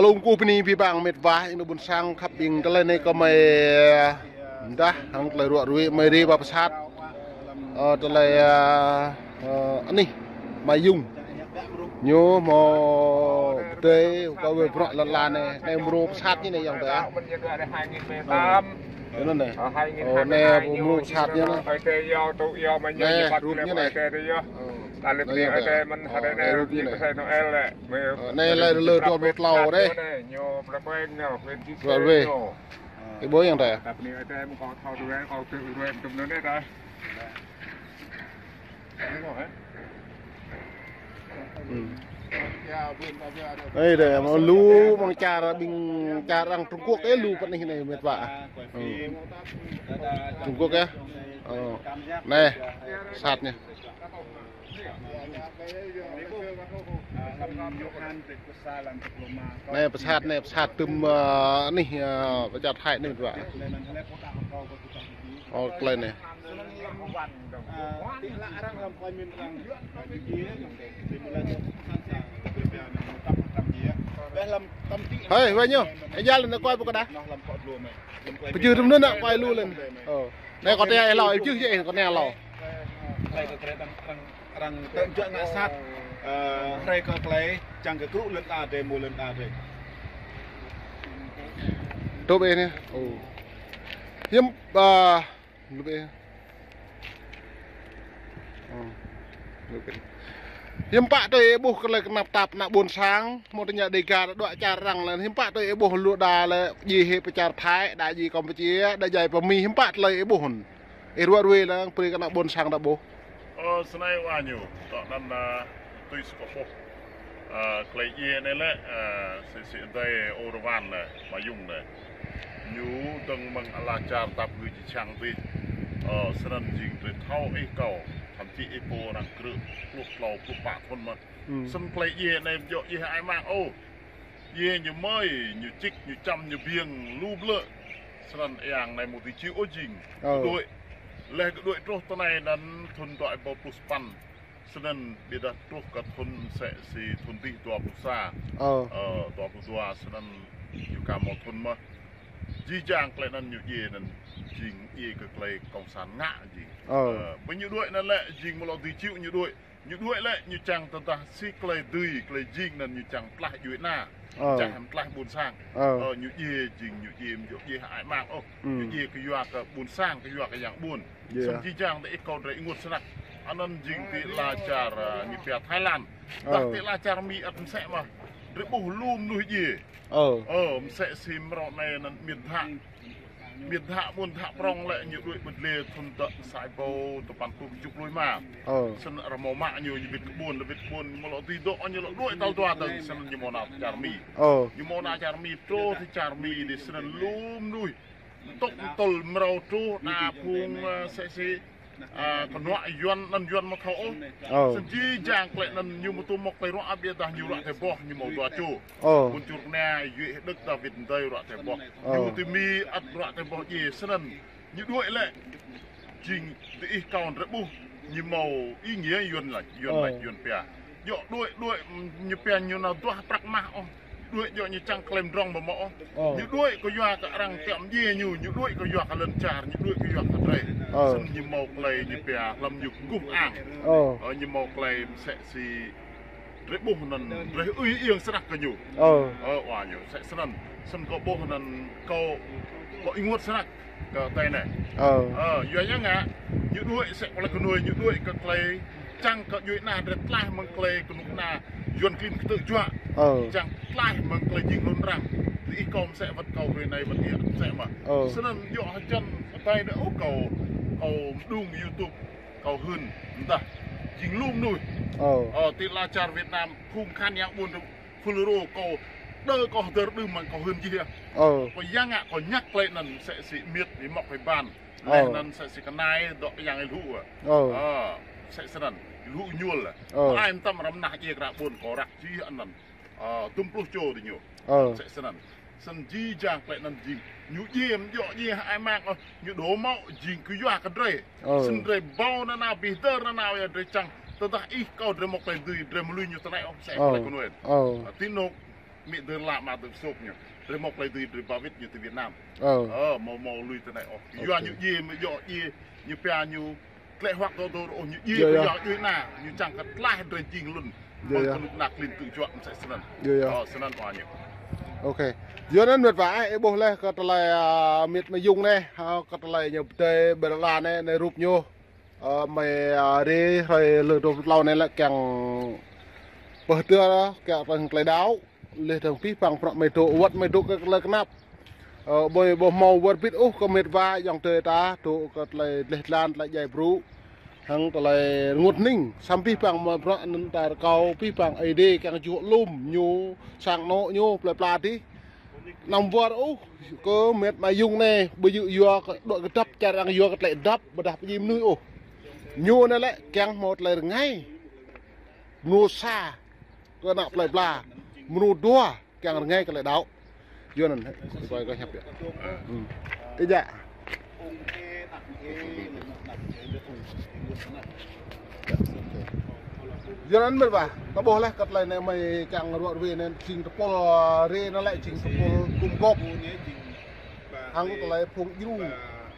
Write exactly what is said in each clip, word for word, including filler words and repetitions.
Alung ku bni bi bang met wa, ing ƀuôn sang khăp ƀing tơlơi anei kơ mơi, dah, hăng tơlơi ruă ruê mơi ri ba pơsat. Ơ, tơlơi, ơ, ơ, anih, Mayung. Ñu mâo pơdơi, kơ wê bruă lăn la anei, anei mrô pơsat ñu anei yang tơ. Ơ, anăn anei. Ơ, anei mrô pơsat ñu anei. Anei, rup ñu anei. Anei, anei, rup ñu anei. Ơ, anei lĕ lơ dua pluh tlâo dê. Dua pluh. Ih ƀuh yang tơ. Hmm. Ê, dê, mâo lu mơ̆ng čar ƀing čar arăng Trung Quốc, ê, lu pơ anih anei met wa. Hmm. Trung Quốc, ê. Ơ. Anei, pơsat ñu. Anei pơsat, anei pơsat tŭm, ơ, anih, ơ, pơ čar Thái anei met wa. Ơ, klei anei. Hơi, wa ñu. Ê, jal anăn koi ƀuh kơ dah. Pơjưh tŭm anăn koi lu lĕ. Ơ. Anei kâo tia ih lâo, ih pơjưh jĕ ih kâo tia lâo. Arăng tơ̆ juă ngă sat, ơ, hrei kơ klei, čiăng kơ krŭ lăn ala drei, mâo lăn ala drei. Tŭ ƀĕ anei. Ơ. Hiăm, ơ, lu ƀĕ. Ơ. Lu ƀĕ. Hiăm pă tui ih ƀuh klei knap tap ană ƀuôn sang, mâo tơña Dega đuaĭ čar arăng lĕ, hiăm pă tui ih ƀuh lu đa lĕ, djiê hĕ pơ čar Thái, đa djiê Campuchia, đa jai pơ Mi, hiăm pă tơlơi ih ƀuh. Ih ruă ruê lăng, brei kơ ană ƀuôn sang đa ƀuh. Ơ, snei wa ñu, tŏ anăn, ơ, tui si kâo ƀuh. Ơ, klei djiê anei lĕ, ơ, si, si adei Ôrvan anei, Mayung anei. Ñu dơ̆ng mơ̆ng ala čar tap gưt čiăng dih. Ơ, snăn jing drei thâo ih kâo, thậm chí ih pô arăng krư̆ pluh tlâo, pluh pă thŭn mơh. Hmm. Snăn klei djiê anei djŏ djiê ai mang, ơ. Djiê ñu mơi, ñu čĭk, ñu čăm, ñu biêng, lu blư̆. Snăn êang anei mâo dưi čih ôh jing. Ơ. Kơ đuĕ. Leh kơ đuĕ truh tơ anei anăn thŭn dua êbâo pluh sa păn. Snăn ƀiădah truh kơ thŭn msĕ si thŭn dih dua pluh sa. Ơ. Ơ, dua pluh dua snăn ñu ka mâo thŭn mơh. Jih jang klei anăn ñu djiê anăn jing djiê kơ klei cộng sản ngă jing. Ơ. Ơ, ƀơi ñu đuĕ anăn lĕ jing mâo lŏ dưi čih ñu đuĕ. Ñu đuĕ lĕ, ñu čiăng tơdah si klei dưi, klei jing anăn ñu čiăng mtlaih djuê ana. Ơ. Čiăng mtlaih ƀuôn sang. Ơ. Ơ, ñu djiê jing, ñu djiê, ñu djiê hơăi mang ôh. Ñu djiê kyua kơ ƀuôn sang, kyua kơ yang ƀuôn. Snăn jih jang ti ih kâo drei ênguôt snăk. Anăn jing ti ala čar, ơ, ñu pia Thái Lan. Dah ti ala čar Mi ăt msĕ mơh. Drei ƀuh lu mnuih djiê. Ơ. Ơ, msĕ si mrâo anei anăn miêt dhă. Miêt dhă ƀuôn dhă prŏng lĕ ñu đuĕ ƀơ̆t lĕ thŭn dơ̆ sa êbâo dua păn êtuh kjuh pluh êma. Ơ. Snăn arăng mâo mă ñu, ñu wĭt kơ ƀuôn, wĭt kơ ƀuôn, mâo lŏ dưi dôk, ñu lŏ đuĕ tal dua dơ̆ng, snăn ñu mâo nao čar Mi. Ơ. Ñu mâo nao čar Mi, truh ti čar Mi dih snăn lu mnuih. Tŭk tŭl mrâo truh, đa phung, ơ, msĕ si, ơ, knuă Yuăn, anăn Yuăn mâo thâo ôh. Ơ. Snăn jih jang klei anăn ñu mâo tuôm mâo klei ruă ƀiădah ñu ruă ti boh, ñu mâo dua čô. Ơ. Ƀuôn Čư̆ Knia, Yuăn Hđơ̆k David Ndei ruă ti boh. Ơ. Ñu ti Mi ăt ruă ti boh djiê snăn. Ñu đuĕ lĕ. Jing diih kâo drei ƀuh. Ñu mâo êngiê Yuăn lač, Yuăn Ơ. lač, Yuăn pia. Djŏ đuĕ, đuĕ, ñu pia ñu nao duah prăk mah ôh. Đuĕ djŏ ñu čiăng klei mdrŏng ƀơ mâo ôh. Ơ. Ñu đuĕ kyua kơ arăng tiŏ mdjiê ñu, ñu đuĕ kyua kơ lăn čar, ñu đuĕ kyua kơ drei. Ơ. Snăn ñu mâo klei ñu pia hlăm ñu kkuh ang. Ơ. Ơ, ñu mâo klei msĕ si drei ƀuh anăn, drei ui iêng snăk kơ ñu. Ơ. Ơ, wa ñu, msĕ snăn. Snăn kâo ƀuh anăn kâo, kâo ênguôt snăk kơ tei anei. Ơ. Ơ, yua ya ngă, ñu đuĕ msĕ klei knuih, ñu đuĕ kơ klei čiăng kơ djuê ana drei tlaih mơ̆ng klei knŭk kna Yuăn klin ktư̆ juă. Ơ. Čiăng tlaih mơ̆ng klei jing hlŭn arăng. Diih kâo msĕ wăt kâo hruê anei wăt ih msĕ mơh. Ơ. Snăn yua hjăn tei anei ôh kâo, kâo mđung YouTube. Kâo hưn, mdah, jing lu mnuih. Ơ. Ơ, ti ala čar Việt Nam, phung kahan yang ƀuôn FULRO kâo, đơ kâo hdơr đưm mơ̆ng kâo hưn jih yơh. Ơ. Kâo ya ngă kâo ñăk klei anăn msĕ si miêt, êmŏk êban. Ơ. Leh anăn msĕ si knai, dŏ yang êlŭ. Ơ. Ơ, msĕ snăn, êlŭ ñuôl. Ơ. Ai mtam răm nah djiê kra ƀuôn kâo răk jih anăn. Ơ, dŭm pluh čô diñu. Ơ. Msĕ snăn. Snăn jih jang klei anăn jing. Ñu djiê, mdjŏ djiê hơăi mang ôh. Ñu dôk mâo jing kyua kơ drei. Ơ. Snăn drei ƀâo nanao bi hdơr nanao ya drei čiăng. Tơdah ih kâo drei mâo klei dưi drei mlui ñu tơlơi ôh msĕ Ơ. klei knuih. Ơ. Ti anôk Mĭ dơ̆ng lă mă dơ̆ng sôk ñu. Drei mâo klei dưi drei ba wĭt ñu ti Việt Nam. Ơ. Ơ, mâo mâo lui ti anei ôh. Yua ñu djiê, mâo yŏ djiê, ñu pia ñu tlĕ huăk dô dô ôh, ñu djiê kơ yua djuê ana, ñu čiăng kơ tlaih drei jing lŭn. Mâo knŭk kna klin tŭ juă msĕ snăn. Ơ, snăn wa ñu. Ok. Yua anăn mĭt wa, ih ƀuh leh kơ tlei, a, mĭt Mayung anei, ha, kơ tlei ñu pơdei ƀơi lăn ala anei, anei rup ñu. Ơ, mei, a, rê, hrơi lơ dua tlâo anei lĕ kiăng pơhtiơr, kiăng pơhtiơr klei đăo, leh dơ̆ng pih păng prăk mei dôk, wăt mei dôk kơ klei knap. Ơ, ƀuh, ƀuh mâo wăt bĭt ôh kơ mĭt wa ayŏng adei ta, dôk kơ tlei dleh dlan, tlei djai brŭ. Hăng tlei rngot hnĭng, săm pih păng mâo prăk anăn ta rơkâo, pih păng Aê Diê kiăng juh lŭm, ñu, sang anôk ñu, plei pla dih. Năm wăt ôh, kơ mĭt Mayung anei, ƀu djơ̆ yua kơ dŏ kdăp, čar arăng yua kơ tlei dăp, ƀiădah pơjing mnuih ôh. Ñu anei lĕ, kiăng mâo tlei rngai. Mrô sa, kơ ană plei pla. Mrô dua, kiăng rngai kơ tlei đăo. Yua anăn, hĕ, kơ, kơ hiăp yơh. Hm. Ih jak. Yua anăn mĭt wa, ta ƀuh leh kơ tlei anei mei kiăng ruă ruê anei jing tơpul, a, rê anăn lĕ jing tơpul gum gôp. Hăng tlei phung djru,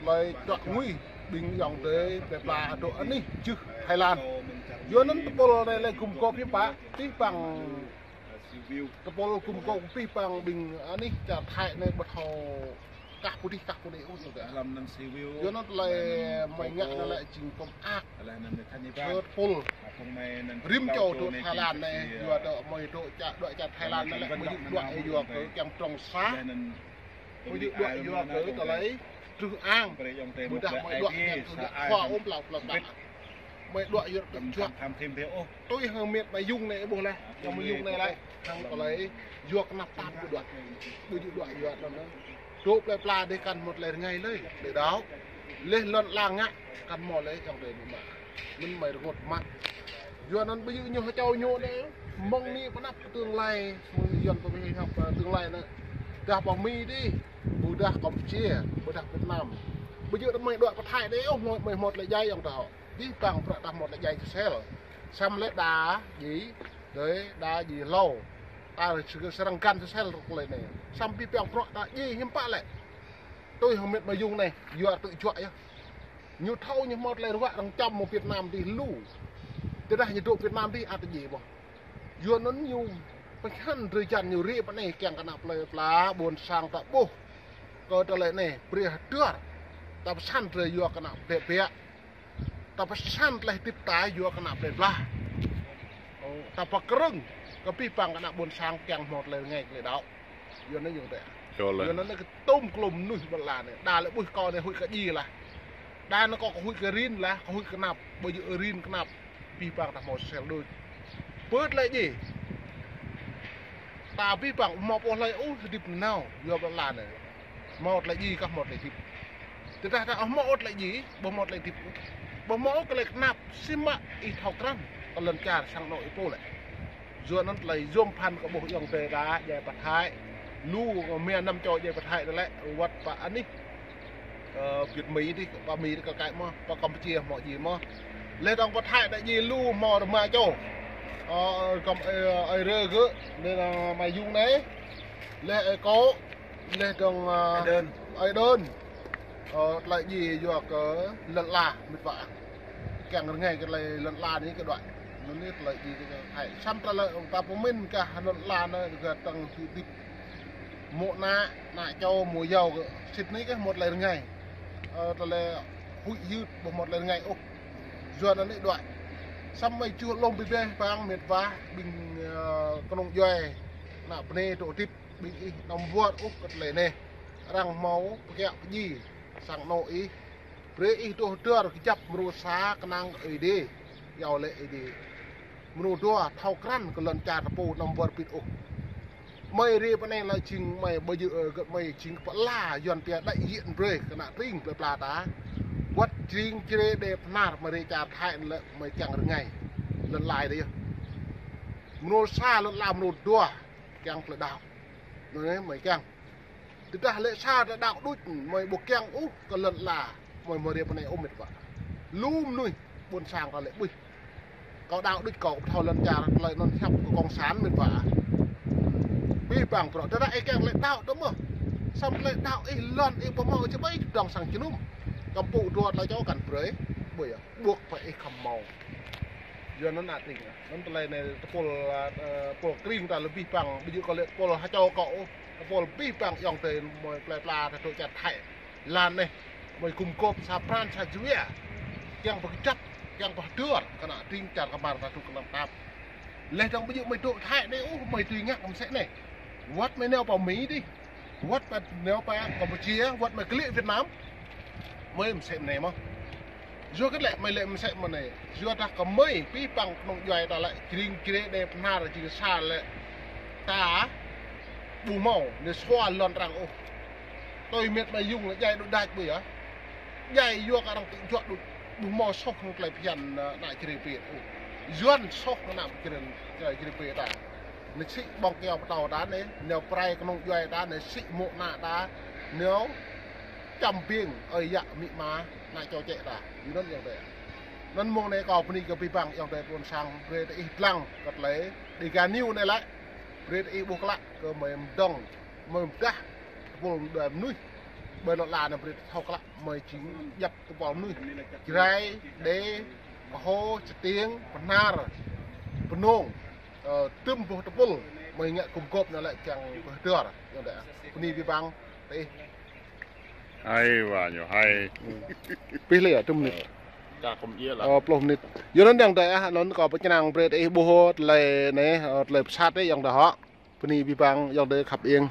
tlei čuă ngui, ƀing ayŏng adei, plei pla dôk anih jưh Thái Lan. Yua anăn tơpul anei lĕ gum gôp hiư̆m pă, pih păng tơpul gum gôp pih păng ƀing anih čar Thái anei ƀu thâo kah pô dih kah pô anei ôh. Yua anăn tlei mei ngă anăn lĕ jing pơm ak. Tơpul. Rĭm čô dôk Thái Lan anei, yua dôk mei dôk čar, dôk čar Thái Lan anei lĕ mei dôk yua kơ kiăng trông sa. Mei dôk yua kơ tlei truh ang. Ƀiădah mei dôk kiăng truh khua ôm plei pla. Mei dôk yua kơ juă. Tui hăng mĭt Mayung anei ƀuh leh. Ayŏng Mayung anei lĕ. Hăng tlei yua knap tam ƀu dôk. Ƀu djơ̆ dôk yua anăn. Dôk plei pla dih kăn mâo tlei rngai lei, tlei đăo. Leh lăn ala ngă kăn mâo lei ayŏng adei mĭ wa. Mĭn mei rngot mă. Yua anăn ƀu djơ̆ ñu hơčâo ñu anei. Mơ̆ng anei pơ anăp tương lai, mơ̆ng yuăn pơmĭn hăp, ơ, tương lai anei. Dah pơ Mi dih, ƀiădah Campuchia, ƀiădah Việt Nam. Ƀu djơ̆ mei dôk pơ Thái dih ôh, mei, mei mâo tlei djai ayŏng adei. Dih păng prăk dah mâo tlei djai Sêsel. Săm lĕ đa djiê, dei đa djiê hlâo. Ta srăng găn Sêsel rơ̆k lei anei. Săm pih păng prăk ta djiê hiư̆m pă lĕ. Tui hăng mĭt Mayung anei, yua tŭ juă yơh. Ñu thâo ñu mâo tlei ruă arăng čăm mơ̆ng Việt Nam dih lu. Tơdah ñu dôk Việt Nam dih ăt djiê boh. Yua anăn ñu pơkhan drei jăn ñu rĭ pơ anei kiăng kơ ană plei pla ƀuôn sang ta ƀuh. Kơ tlei anei, brei hơtuar. Ta pơsăn drei yua kơ ană biă biă. Ta pơsăn tlei hdĭp ta yua kơ ană plei pla. Ơ, ta pơkrơ̆ng kơ pih păng kơ ană ƀuôn sang kiăng mâo tlei rngai tlei đăo. Yua anăn yua tĕ. Yua anăn kơ tŭm klŭm mnuih ƀơi lăn anei. Đa lĕ ƀuh kâo anei huĭ kơ djiê lah. Đa anăn kâo huĭ kơ rin lah, kâo huĭ knap, ƀu djơ̆ rin knap. Pih păng ta mâo Sêsel đuč. Pơ tlei djiê. Ta pih păng mâo pô hlei ôh hdĭp nanao, yua ƀơi lăn anei. Mâo tlei djiê kah mâo tlei hdĭp. Tơdah ta ƀu mâo tlei djiê, ƀu mâo tlei hdĭp. Ƀu mâo klei knap, si mă ih thâo krăn, kơ lăn čar sang anôk ih pô lĕ. Yua anăn tlei yuôm bhăn kơ ƀuh ayŏng adei ta djai pơ Thái. Lu mia năm čô djai pơ Thái lĕ, wăt pơ anih. Ơ, Việt Mi dih, pơ Mi dih kơ kai mơh, pơ Campuchia mâo djiê mơh. Leh dơ̆ng pơ Thái đa djiê lu mâo rơma čô. Ơ, kăm, ơ, ơ, rơ gơ̆, leh dơ̆ng Mayung anei. Leh ơ kâo, leh dơ̆ng, ơ, Aê Đơn. Aê Đơn. Ơ, tlei djiê yua kơ lăn ala mĭt wa. Kiăng rngai kơ tlei lăn ala anei kơ dua. Anăn anei tlei djiê kơ Thái. Săm ta lĕ ta pơmĭn kah lăn ala anei kơ tăng hdĭp. Mô̆ ană, ană čô, mô̆ yâo kơ. Sĭt anei kah mâo tlei rngai. Ơ, tlei huĭ hyưt ƀu mâo tlei rngai ôh. Yua anăn anei dua. Săm mei čuh lŏm bi bĕ păng mĭt wa ƀing, ơ, knŏng djuê. Ană bnei dôk hdĭp. Ƀing ih năm wăt ôh kơ tlei anei. Arăng mâo pơkiă pơjing sang anôk ih. Brei ih dôk hơdơr kjăp mrô sa knang Aê Diê. Yâo lĕ Aê Diê. Mrô dua thâo krăn kơ lăn čar ta pô năm wăt bĭt ôh. Mei rĭ pơ anei lĕ jing mei ƀu djơ̆, ơ, gơ̆ mei jing kpă la yuăn pia đại diện brei kơ ană tring plei pla ta. Wăt jing črê đe Bơhnar mei rĭ čar Thái lĕ mei kiăng rngai. Lăn ala dih yơh. Mrô sa lăn ala mrô dua. Kiăng klei đăo. Anei mei kiăng. Tơdah lĕ sa ta đăo đuč, mei ƀu kiăng ôh kơ lăn ala, mei mâo rĭ pơ anei ôh mĭt wa. Lu mnuih ƀuôn sang ta lĕ ƀuh. Kâo đăo đuč kâo thâo lăn čar, tlei anăn hiăp kơ cộng sản mĭt wa. Bi băng bruă, tơdah ih kiăng lĕ đăo tơ mơh. Săm lĕ đăo ih lăn ih ƀu mâo či ƀai dŏng sang jơnum. Kăm pŭ dua tla čô kăn brei. Ƀuh yơh, ƀuh pă ih khăm mâo. Yua anăn ăt tĭng. Anăn tơlơi anei tơpul, ơ, tơpul krĭng ta lĕ bi băng, ƀu djŏ kơ lĕ tơpul ha čô kâo ôh. Tơpul bi băng ayŏng adei mơi plei pla ta dôk čar Thái. Lăn anei, mơi gum gôp sa pran sa jua. Kiăng pơkjăp, kiăng pơhdơr, kơ ană tĭng čar kmar ta dôk kơ lăm tap. Leh dơ̆ng ƀu djŏ mơi dôk Thái anei ôh, mơi tui ngă msĕ anei. Wăt mơi nao pơ Mi dih. Wăt mơi nao pơ Campuchia, wăt mơi kơ lĕ Việt Nam. Mơi msĕ anei mơh. Yua kơ lĕ mơi lĕ msĕ mơh anei. Yua dah kơ mơi, bi băng knŏng djuai ta lĕ, jring jre đe pnar jing sa lĕ. Ta, ƀu mâo, anei sua lăn arăng ôh. Tui mĭt mơi yung lĕ djai đuč đač ƀuh yơh. Djai yua kơ arăng tŭ juă đuč, ƀu mâo soh knŏng tơlơi phiăn, ơ, ană jre pê ôh. Yuăn soh knŏng ană jre, jre pê ta. Anei sĭ ƀơ̆ng kyâo pơtâo ta anei, nao prai knŏng djuai ta anei sĭ mô̆ ană ta, nao čăm biêng, ơi yă amĭ ama, ană čô čĕ ta. Yua anăn ayŏng adei. Anăn mông anei kâo bơni kơ bi băng ayŏng adei ƀuôn sang, brei ta ih dlăng, kơ tơlơi, Dega News anei lĕ, brei ta ih ƀuh klă, kơ mơi mdơ̆ng, mơi mdah, tơpul đuĕ mnuih, ƀơi lŏ la anei brei ta thâo klă, mơi jing djăp tơpul mnuih, Jrai, Đê, Kơho, Čơtiêng, Bơhnar, Bơnông, ơ, tŭm boh tơpul, mơi ngă gum gôp anei lĕ kiăng pơhdơr, ayŏng adei. Bơni bi băng, ta ih. Hay wa ñu hay. Pih lĕ yơh, tŭm mnĭt. Ơ, pluh mnĭt. Yua anăn ayŏng adei ah, anăn kâo pơčrang brei ta ih ƀuh tơlơi anei, ơ, tơlơi psat anei ayŏng adei hŏ. Bơni bi băng ayŏng adei khăp iêng.